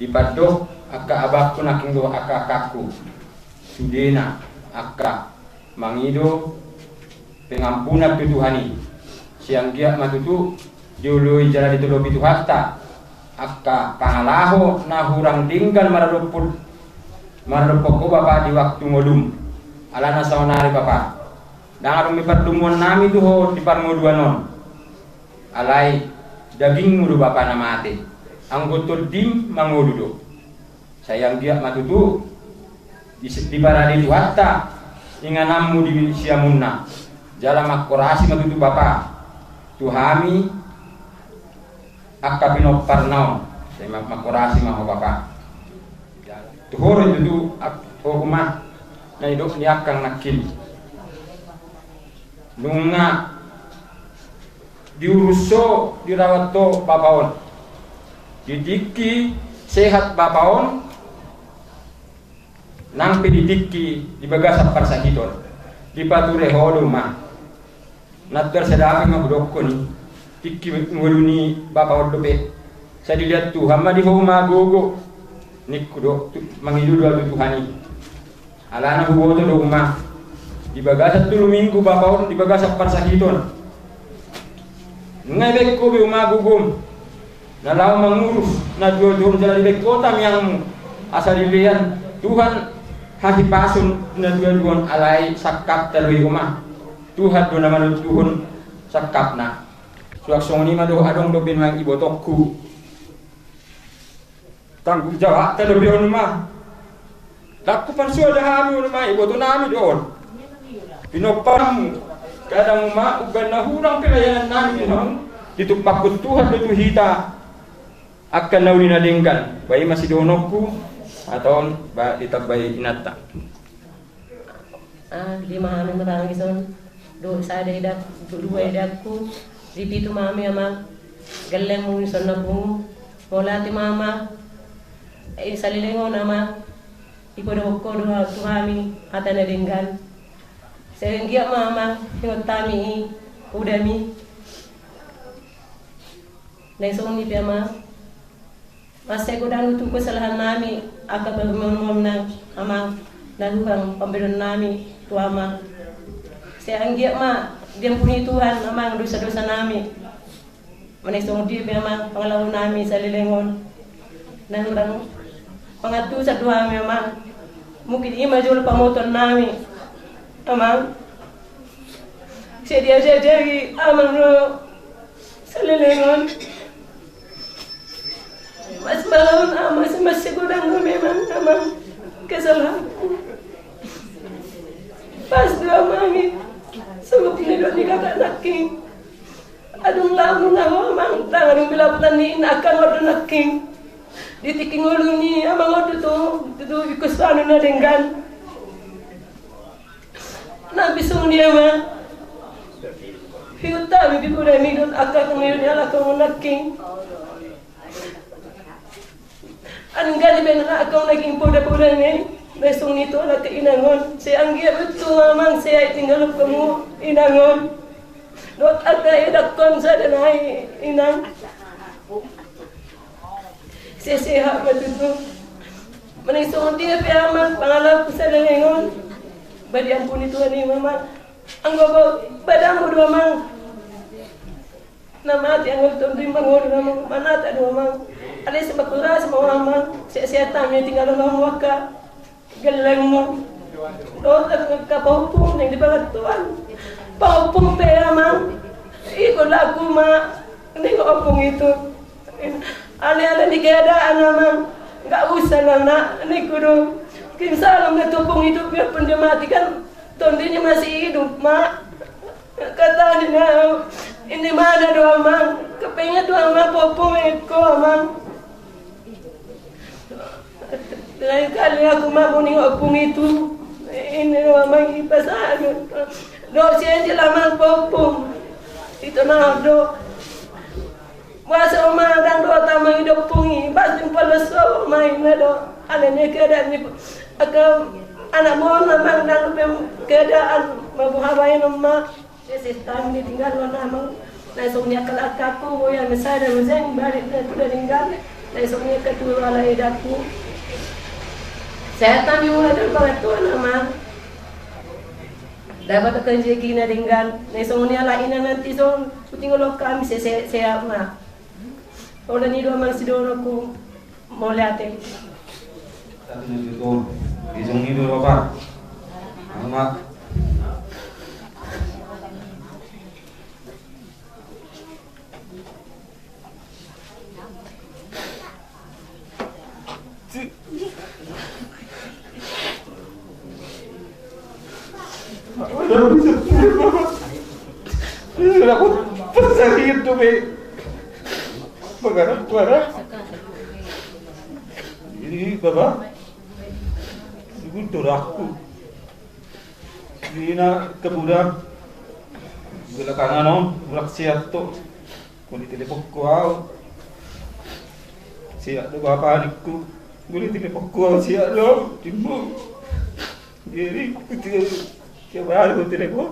dipandok angka abangku nangkin dohot angka angkangku, sudena angka mangido pengampunan tu Tuhan i. Sai anggiat ma tutu dioloi jala ditolopi Tuhanta angka pangalaho na hurang denggan maradophon, maradophon Ho, Bapa, di waktu ngolum. Alana saonari, Bapa, ndang adong be pardomuannami tu Ho di parngoluan on. Alai dagingmu do, Bapa, na mate, anggo tondim mangolu do. Sai anggiat ma tutu dis-, diparade Tuhanta ingananmu di siamunna. Jala manghorasi ma tutu, Bapa, tu hami angka pinomparna on. Sai ma-, manghorasi ma Ho, Bapa. Toho do i tutu, ak-, Ho, Uma, na nidok ni angkang nangkin. Nunga diurus ho, dirawat ho Bapa on. Di tingki sehat Bapa on, nang pe di tingki di bagasan parsahiton, dipature ho do, Uma. Nantoari sada pe ma hudokkon i, tingki ngolu ni Bapa on dope. Sai dilehon Tuhan ma di ho, Uma, gogo, ningku do, tu-, mangido do ahu tu Tuhan i. Alana huboto do, Uma, di bagasan tolu minggu Bapa on di bagasan parsahiton. Nunga dibaen ho be, Uma, gogom na laho mangurus na tuatua on, jala dibaen ho tangiangmu asa dilehon Tuhan hahipason na tuatua on. Alai sangkapta do i, Uma. Tuhan do na manontuhon sangkapna. Suang songon i ma dohot adong dope nuaeng ibotongku. Tanggung jawabta dope on, Uma. Ndang hupansuada hami on, Uma, ibotonami do on. Pinomparmu. Kadang, Uma, umbahen na hurang pelayanannami di hamu, ditumpakkon Tuhan do tu hita angka na uli na denggan. Ba i ma sidohononku, hata on ba ditambai inanta. Ah, lima hami marangis on, do sada idak, do dua idakku, di pitu ma hami, Amang. Gellengmu ison na pungu. Mauliate ma, Amang. Eh, saleleng on, Amang. Dipadohon ho do tu hami hata na denggan. Sai anggiat ma amang, ingot hami i, podami. Naeng songon i pe amang, mansai godang do tu kesalahan nami angka parumaen nami amang, na hurang pambahenon nami tu amang. Sai anggiat ma diampuni Tuhan amang dosa-dosa nami. Manang songon dia pe amang pangalaho nami saleleng on, na hurang pangantusan do hami amang. Mungkin i ma jolo pamotoan nami amang. Sai diajari amang do saleleng on. Mas malam amang, mas, mas, sai godang do memang amang kesalahanku. Pas do amang i, sabab ni dohot ni kakak nangkin. Adong lamu na ho amang, ndang adong be laputan ni inna, angka on do nangkin. Di tingki ngolu ni amang on do tu, tu, tu ingkos anu na denggan. Na pe songon i amang. Hiut hami pe podami dohot angka on, hiut ni halak on nangkin. Angka ni pe na angka on nangkin poda-poda ni. Na songon i tu halak inang on. Sai anggiat ma tu amang, sai tinggalhon hamu inang on. Dohot angka edangkon sada nai inang. Sai sehat ma tutu. Manang songon dia pe amang pangalahoku saleleng on, ba diampuni Tuhan i ma amang. Anggo bo-, badanmu do amang na mate, anggo tondim mangolu amang, manata do amang. Alai sai mangkurasi ma ho amang, sehat-sehat hami, tinggalhon hamu angka gellengmu. Dohot angka pahompu naeng dipangan Tuhan. Pahompu pe amang, ingkon laku ma, naeng ompung itu. Alai-alai ni keadaan amang, nggak usah nang na, ningku do. Kim salam na tu ompung itu, biarpun dia mati kan, tondinnya masih hidup ma. Kata ni na, ini mana do amang, kepengen do amang pahompu mengko amang. Lain kali aku mamuni ompung itu. Ini do amang i pasahat. Dohot si Angel amang pahompu. Itu na do. Boasa ho ma ndang dohot amang i do ompung i, pasti pala so ma i na do. Alani keadaan ni angka anakmu on amang, ndang dope keadaan ma boha baenon ma. Sesehatan ni tinggal lo amang. Na songon i angka angkangku, boya na sada museng balik na tu na denggan. Na songon i angka tu ala edangku. Sehat hami, ula dan pangantuan amang. Dapat angka rejeki na denggan. Na songon i ala inang nanti son, uting olok kami se-, se-, sehat ma. Holan i do amang sidohononku. Mauliate. Tapi na betul. Isong itu bapak. Ama. Ini bapak. Ini guntur aku. Di na kebuda belakangan on, mulak siat tu. Kuli telepon ko au. Siat do bapak adikku. Kuli telepon ko au, siat do. Timbo. Jadi, tiap hari ko telepon.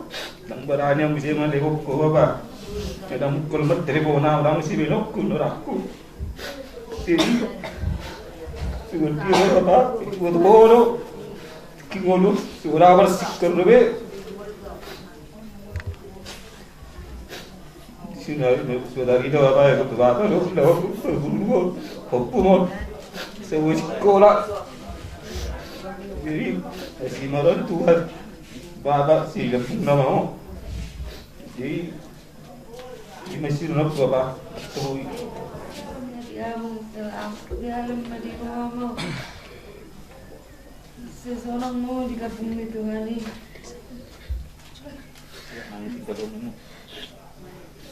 Ndang barani au muse mantelepon ko bapak. Ndang mukul mantelepon au, ndang si belokku, norakku. Jadi, sudah dia bapak, buat bodoh. Kingolu, sudah abar sikar dope. Sina, sudah kita apa ya, betul apa, lo, lo, lo, lo, lo, lo, sekolah. Jadi, si maron Tuhan, bapak si lempung nama mo. Jadi, di masih lo, bapak, tuh. Jadi, abang, tuh, aku di dalam, di rumah, mau. Sesonang mu di kampung ni Tuhan i.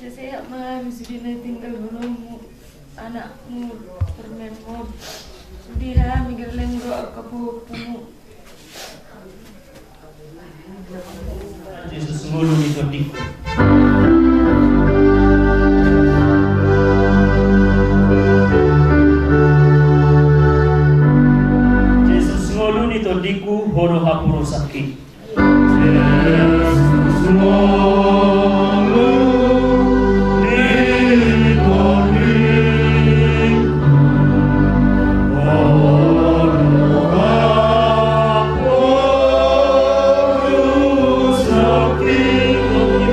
Sehat ma hami sude na tinggal, bonomu, anakmu, permenmu. Sude hami gelleng dohot angka pahompumu. Jesus ngolu ni tondingku. Jesus ngolu ni Di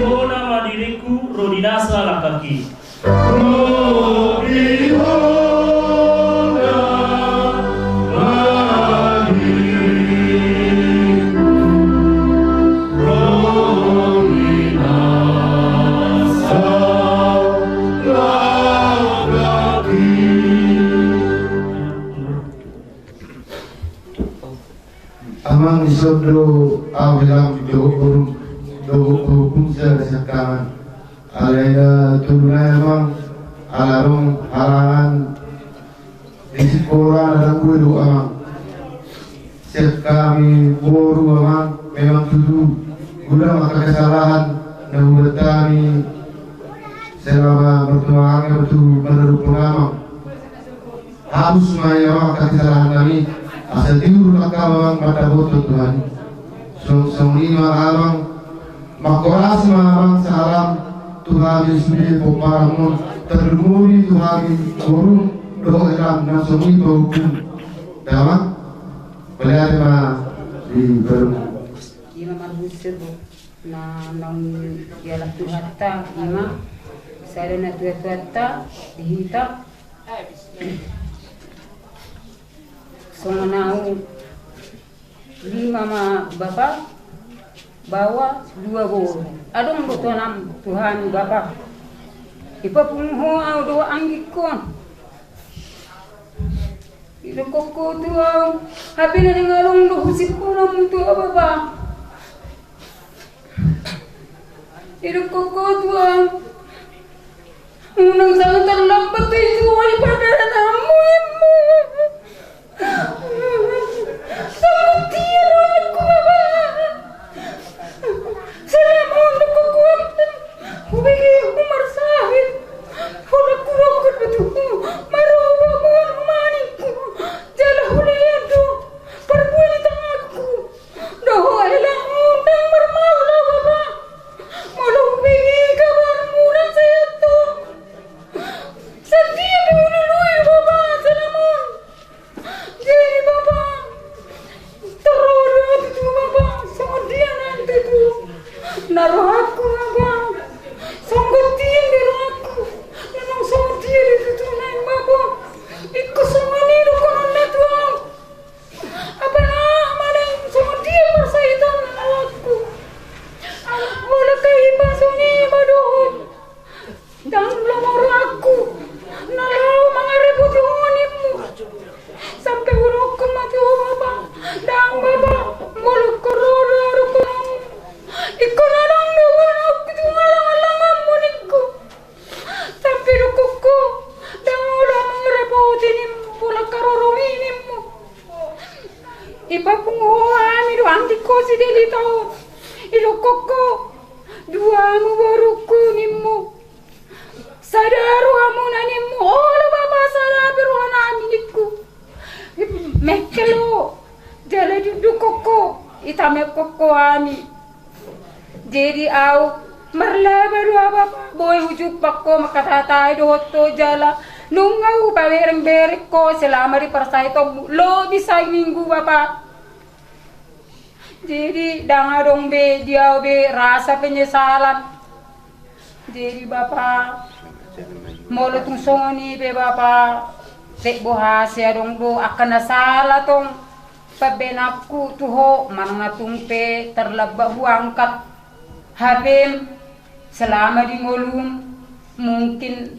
bona ma diringku, ro di nasa langkangki. Amang, dison do au helam dohot borum, dohot borum sian siangkangan. Alai na tolu nai, amang, ala adong halangan di sikola na dang boi dohot amang. Sian hami boru, amang, memang tutu godang angka kesalahan na hubuat hami selama martuahanna tu manarumpun amang. Hapus ma i, amang, angka kesalahan nami, asa tiur ma hami, amang, mandapothon Tuhan. Songon i ma, amang, mangkorasi ma, amang, salam tu hami sude pomparanmon, tarlumobi tu hami borum dohot helam na songon i pahompum. Damang, mauliate ma di borum. Ima marhusir, bo. Na naung dialap Tuhanta, ima sada natuatuanta di hita. Songon au, lima ma bapa, baoa dua boru. Adong do tonam tu hami, bapa. Ipapungu ho au dohot anggingkon. Idokkon ho tu au, hape na naeng adong do husirhononmu tu au, bapa. Idokkon ho tu au, unang sanga tarlambat tu ituan ni pardalananmu, immu. Sanggup dia rohangku, bapa. Selama on dokkon ho, hubege ho marsahit. Holan hudok do tu ho, maroba ma ho maningku. Jala hulehon do parbue ni tanganku dohot helangku, ndang marmaol au, bapa. Molo hubege kabarmu ndang sehat ho, sandia pe hulului, bapa, selama on. Jadi, bapa, torro do au tutu, bapa, songon dia nang tutu na rohangku, bapa. Songon dia do rohangku, na naung songon dia do tutu nang, bapa. Ingkon songon i do dohononna tu au. Apala ma naeng songon dia parsahiton rohangku. Molo tung i, bapa, songon i ma dohot. Ndang lomo rohangku na laho mangarapoti ho, nimmu. Sampe hudokkon ma tu ho, bapa. Ndang, bapa, molo ingkon ro do au dohononmu, ingkon adong do boanonku tu halanghalangmu, ningku. Sampe idokkon ho, ndang olo mangarapoti, nimmu, boan angka rorong i, nimmu. Ipapungu ho hami dohot anggingkon si Delita on. Idokkon ho, dua hamu borungku, nimmu. Sada rohamuna, nimmu. Olo, bapa, sada pe rohanami, ningku. Mengkel ho. Jala idokkon ho, ita mengkel ho hami. Jadi au marlaba do au, bapa, boi hujumpang ho, mangkatatai dohot ho jala nunga hupaberengbereng ho selama di parsahitonmu lobi saminggu, bapa. Jadi ndang adong be di au be rasa penyesalan. Jadi, bapa, molo tung songon i pe, bapa, tek boha sai adong do angka na sala tong pambahenanku tu ho, manang na tung pe tarlambat huangkat H P-m selama di ngolum, mungkin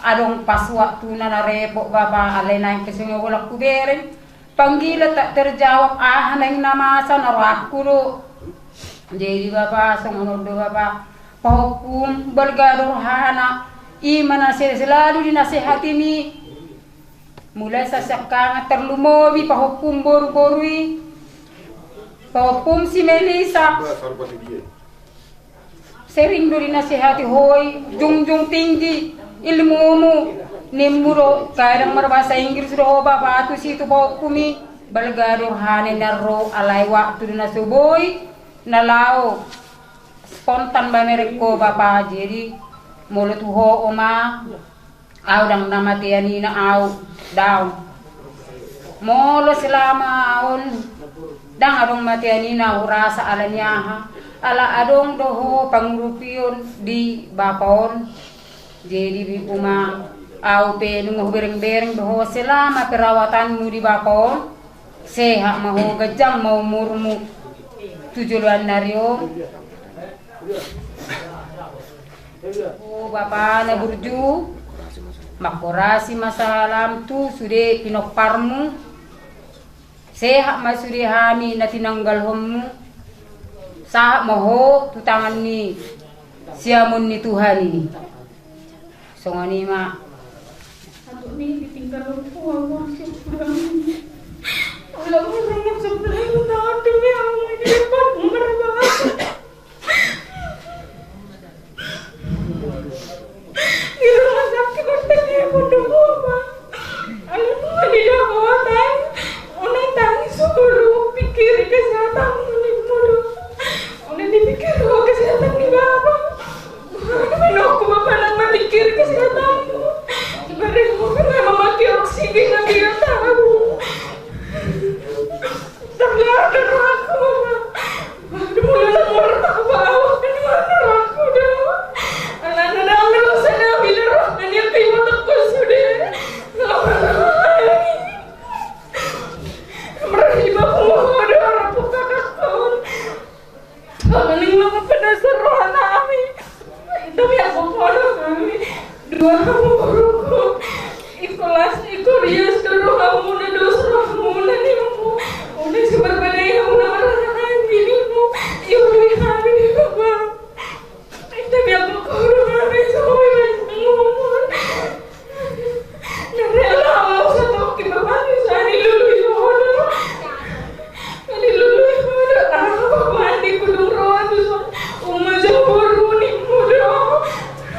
adong pas waktuna na repot, bapa, alai naeng pe songon i holan hubereng panggilan tak terjawab, aha naeng na masa na rohangku do. Jadi, bapa, songon on do, bapa, pahompum balga do rohana, i ma na se-, selalu dinasehatimi. Mulai sasangkangan, tarlumobi pahompum boruboru i, pahompum si Melisa. Sering do dinasehati ho i, junjung tinggi ilmumu, nimmu do, kadang marbahasa Inggris do ho, bapa, tu si tu pahompum i. Balga do hane na ro, alai waktu do na so boi, na laho spontan mamereng ho bapa. Jadi molo tu ho oma, au ndang na matean ina au, daong. Molo selama on ndang adong matean ina hurasa, ala ni aha? Ala adong do ho pangurupion di bapa on. Jadi di uma, au pe nunga hubereng-bereng do ho selama perawatanmu di bapa on. Sehat ma ho, ganjang ma umurmu tu joloan ni ari on. O bapa na burju, manghorasi ma salam tu sude pinomparmu. Sehat ma sude hami na tinanggalhonmu. Sahat ma ho tu tangan ni siamun ni Tuhan i. Songon i ma. Atuk ni ditinggal ho, ahu siap pulang. Alah, ahu sangat sebelah, ahu tahu ni, ahu di depan merba. Di rumah sakit, kota dia bodoh apa? Alah, ahu di dapotan. Unang tangis dulu, pikiri kesehatanmu ni bodoh. Unang dipikir ho kesehatan ni bapa. Aduh, minokku bapa nang mamikir kesehatanmu. Badanmu kan memang memakai oksigen, tapi dia tahu. Tapi ada rohakku, bapa. Aduh, mula nang murah tak bawa, kan mana rohakku dah. Anak-anak nang ngeluh sana, bila roh dan yang kayu otakku sudah. Merah di bawah, ada orang buka kakak. Paling mangapedasa rohanami. Tapi ampun rohanami. Dua hamu boruku. Iko Las, iko Rias, do rohamuna, dos rohamuna nimu. Unang sumarbadai hamuna marhahaanggi nimu. Iului hami ni bapa. Tapi ampun rohanami, sampai ngomong. Na rela ahu satongkin bapa ni, sai dilului ho do. Dilului ho do. Ah, bapa ni, kudung roa tu son. Uma jo boru nimu do.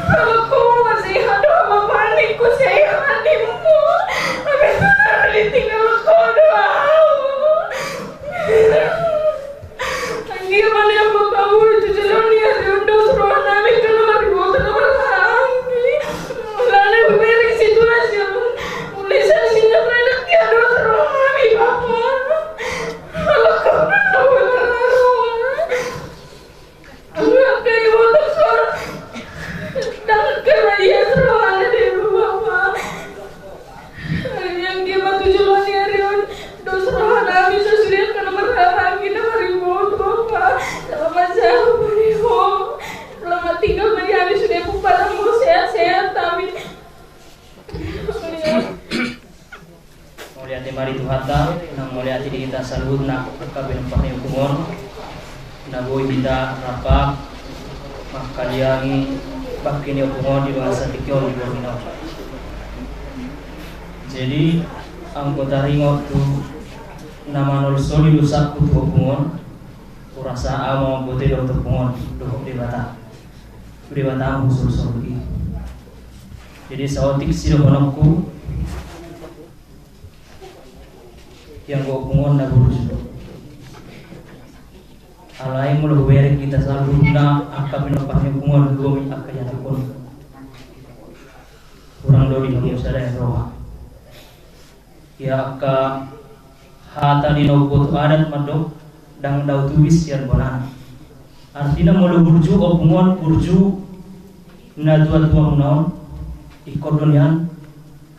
Kalau ho ma sehat do, bapa ni, ku sehat nimu. Tapi sekarang ditinggal ho do. Anggia ma nian bapa, tu joloan ni ari on dos rohanami, kan na mariboto na marhahaanggi. Alana hubereng situasi on. Mulai sian sinindak na enak dia dos rohanami bapa. Alah, kau na bapa marhahaanggi. Alah, kau na bapa. Dang kena dia rohana dia bapa. Anggia ma tu joloan ni ari on, dos rohanami, sasude angka na marhahaanggi na mariboto bapa. Selamat sehat ma di ho. Selamat tinggal ma di hami, sude puparanmu sehat-sehat hami. Mauliate ma di Tuhanta, nang mauliate di hita saluhutna angka pinompar ni ompung on. Na boi hita rap mangkaliangi bangke ni ompung on di bagasan tingki on di borngin on. Jadi, anggo taringot tu na manolsoli dosangku tu ompung on, hurasa ahu ma mamboto dohot ompung on, dohot Debata. Tu Debata ma husolsol i. Jadi, saotik sidohononku, ianggo ompung on na burju. Alai molo hubereng hita saluhutna angka pinompar ni ompung on, lumobi angka ianakkon, hurang do di hamu sada roha. Ia angka hata ni na umboto adat mandok, ndang dao tubis sian bonana. Artina molo burju ompung on, burju natuatuamuna on, ingkon do nian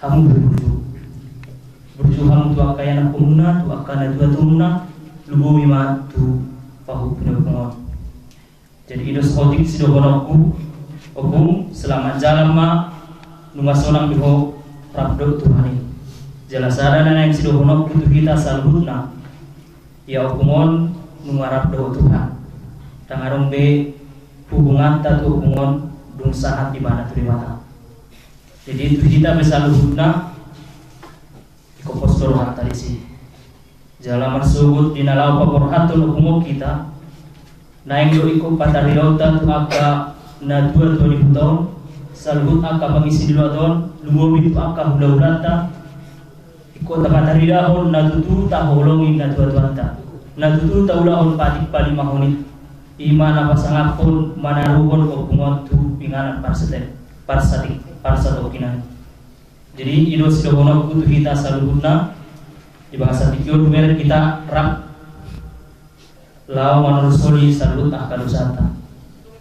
hamu burju. Burju hamu tu angka ianakkonmuna, tu angka natuatuamuna, lumobi ma tu pahompu ni ompung on. Jadi i do saotik sidohononku, ompung, selamat jalan ma, nunga sonang di ho rap dohot Tuhan i. Jala sada na naeng sidohononku tu hita saluhutna. Ia ompung on nunga rap dohot Tuhan. Ndang adong be hubunganta tu ompung on dung sahat ibana tu Debata. Jadi tu hita pe saluhutna, ingkon pos do rohanta disi. Jala marsogot di na laho paborhathon ompung on hita, naeng do ingkon pataridaonta tu angka natuatua ni huta on, saluhut angka pangisi ni luat on, lumobi tu angka hulahulanta. Ingkon tapataridahon na tutu taholongi natuatuanta, na tutu taulahon patik palimahon i. I ma na pasangaphon manaruhon ompung on tu inganan parsate-, parsati-, parsatongkinan. Jadi, i do sidohononku tu hita saluhutna, di bagasan tingki on hubereng hita rap laho manolsoli saluhut angka dosanta.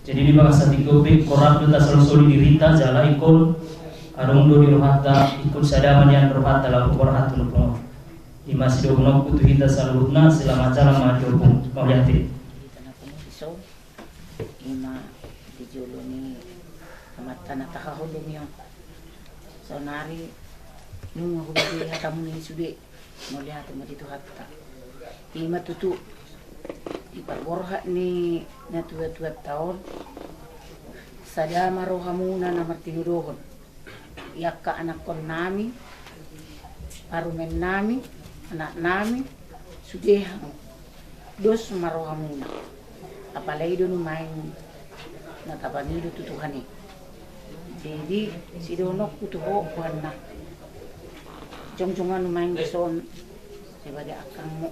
Jadi, di bagasan tingki on pe, ingkon rap do tasolsoli dirinta, jala ingkon adong do di rohanta, ingkon sada ma nian rohanta laho paborhat tu ompung on. I ma sidohononku tu hita saluhutna, selamat jalan ma di ompung, mauliate. Di jolo ni amanta na tahaholongi on. Saonari nunga hubege hatamu ni sude, mauliate ma di Tuhanta. I ma tutu, di parborhat ni natuatuanta on, sada ma rohamuna na martinodohon. I angka anakkonnami, parumennami, anaknami, sude hamu. Dos ma rohamuna. Apala i do nuaeng na tapangido tu Tuhan i. Jadi, sidohononku tu ho, Tuhan na. Jongjong ma nuaeng dison, daripada angkangmu.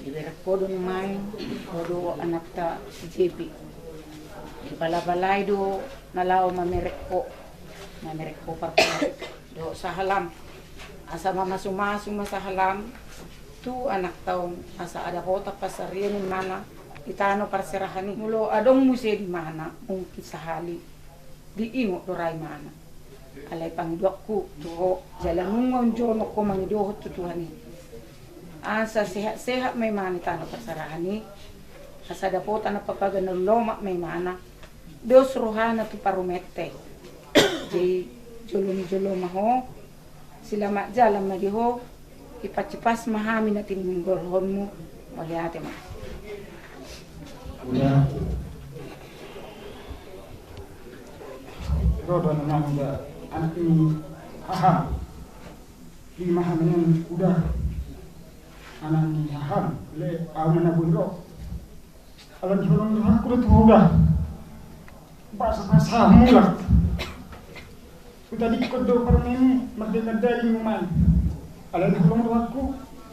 Dibereng ho do nuaeng, ho do anakta si Jepi. Dipalapalai do na laho mamereng ho, mamereng ho parpala dohot sahalam. Asa mamasumasu ma sahalam tu anakta on, asa dapotan pansarian imana di tano parserahan i. Molo adong muse di imana, mungkin sahali diingot do ra imana. Alai pangidoanku tu ho, jala nunga unjonon ho mangidohon tu Tuhan i. Asa sehat-sehat ma imana di tano parserahan i. Asa dapotan na papaga na lomak ma imana. Dos rohana tu parumaenta i. Jadi jolo ni jolo ma ho. Selamat jalan ma di ho. Ipas-ipas ma hami na tininggalhonmu. Mauliate ma. Uda. Ro do na nang uda anak ni haham. Di ma hami nang uda anak ni haham. Le au ma na boi ro. Ala diholongi rohangku do tu ho uda. Basa-basa mulak. Hutadingkon do parmaimu mardenggan daging nuaeng. Ala diholongi rohangku,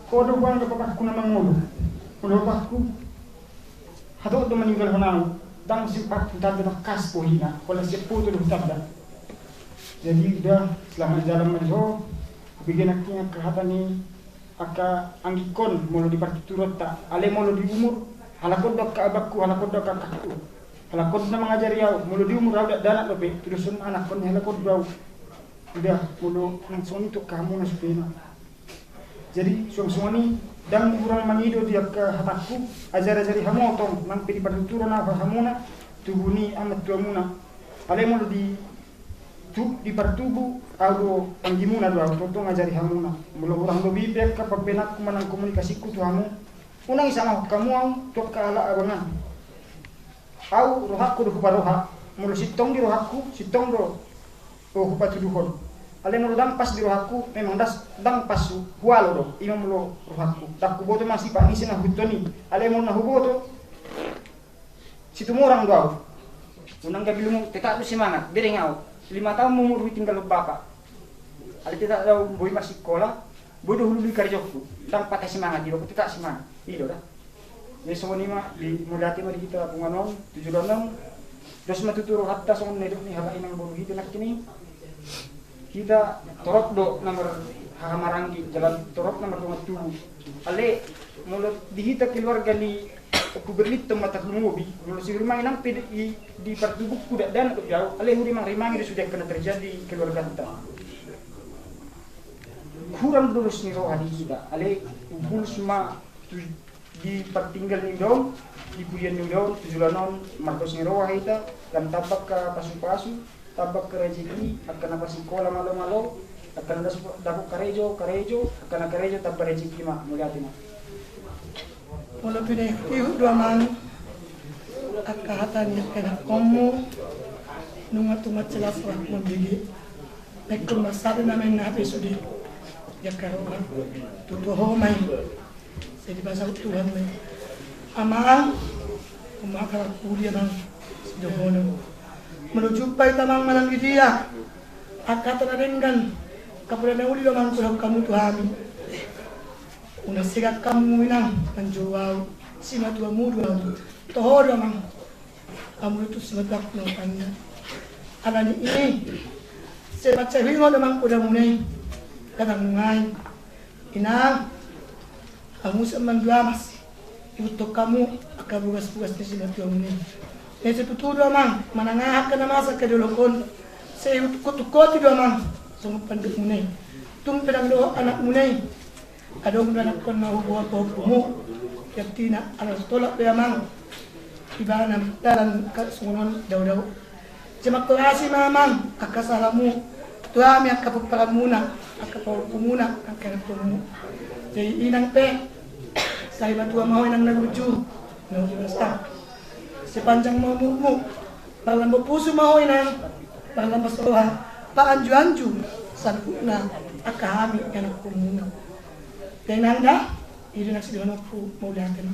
ho do huanggap bapakku na mangolu. Molo bapakku, hatop do maninggalhon au, ndang sempat hutanda tangkas bohina, holan sian foto do hutanda. Jadi uda, selamat jalan ma di ho, hubege nangkin angka hata ni angka anggikkon molo di partuturonta, alai molo di umur, halak on do angka abangku, halak on do angka angkangku. Halak on na mangajari au, molo di umur au dakdanak dope, tudoshon anakkon ni halak on do au. Uda, molo nang songon i tu angka hamuna sudena. Jadi, suang-suang i, ndang hurang mangido di angka hatangku, ajar-ajari hamu tong, nang pe di partuturon au hamuna, tubu ni amang tuamuna. Alai molo di tu, di partubu, au do anggimuna do au, tongtong ajari hamuna. Molo hurang lobi pe angka pambahenanku manang komunikasingku tu hamu, unang isangahon hamu au tu angka halak abangan. Au rohangku do huparoha, molo sintong di rohangku, sintong do, o, hupatuduhon. Alai molo ndang pas di rohangku, memang das, ndang pas hu-, hualo do, i ma molo rohangku. Ndang huboto ma sipat ni ise na huhut on i. Alai molo na huboto, situmorang do au. Unang gabe lungun, tetap do semangat, bereng au. Lima taon ma umur hutinggalhon bapa. Alai tetap do au boi marsikola, boi do hulului karejongku. Ndang patah semangat, i do, tetap semangat. I do da. Jadi songon i ma, di, mauliate ma di hita punguan on, tu joloan on. Dos ma tutu rohanta songon na nidok ni halak inang boru hita nangkin i. Hita torop do na marhahamaranggi, jala torop na mardongan tubu. Alai molo di hita keluarga ni Ompu Berlin tong ma tarlumobi, molo si Rumangi nang pe di, di partubungku dakdanak dope au, alai hurimangi-rimangi do sude angka na terjadi keluarganta. Hurang do dos ni roha di hita, alai huhulus ma tu di partinggal ni uda on, di pudian ni uda on, tu joloan on, mardos ni roha hita, lam tamba angka pasu-pasu, tamba angka rejeki, angka na pasikola malo-malo, angka na das-, dapot karejo, karejo, angka na karejo tamba rejeki ma, mauliate ma. Molo pinaihuthon do amang, angka hata ni angka anakkonmu, nunga tumangihon rohangku mambege. Ingkon marsada nama na hape sude. Jaka roha. Tutu ho ma i. Sai dipasahat Tuhan ma i. Amang, amang, angka hata ni amang. Sidohonon. Molo jumpa hita amang manang di dia. Angka hata na denggan. Angka poda na uli do amang hudok hamu tu hami. Unang sega hamu inang manjou ahu, simatuamu do ahu. Toho do amang. Hamu do tutu simatuangku na hupanda. Alani i, sai mansai huingot do amang podamuna i. Hata nunga i. Inang, hamu sian Manduamas, ihuthon hamu angka bogasbogas ni simatuamuna i. Sai tutu do amang, manang aha angka na masa angka di holong on, sai ihuthon hamu do amang songon pandokmuna i. Tung pe ndang dohot anakmuna i, adong do anakkon na huboan pahompumu. Artina ala tolap do amang, ibana mardalan angka songon on daudau. Sai mangkorasi ma amang angka salamu tu hami angka pomparanmuna, angka pahompumuna, angka anakkonmu. Jadi inang pe, sai matua ma ho inang na burju, na hujur asa. Sai panjang ma umurmu, marlambok pusu ma ho inang, marlambok roha, paanjuanju saluhutna angka hami anakkonmuna. Jadi inang da, i do na sidohononku, mauliate ma.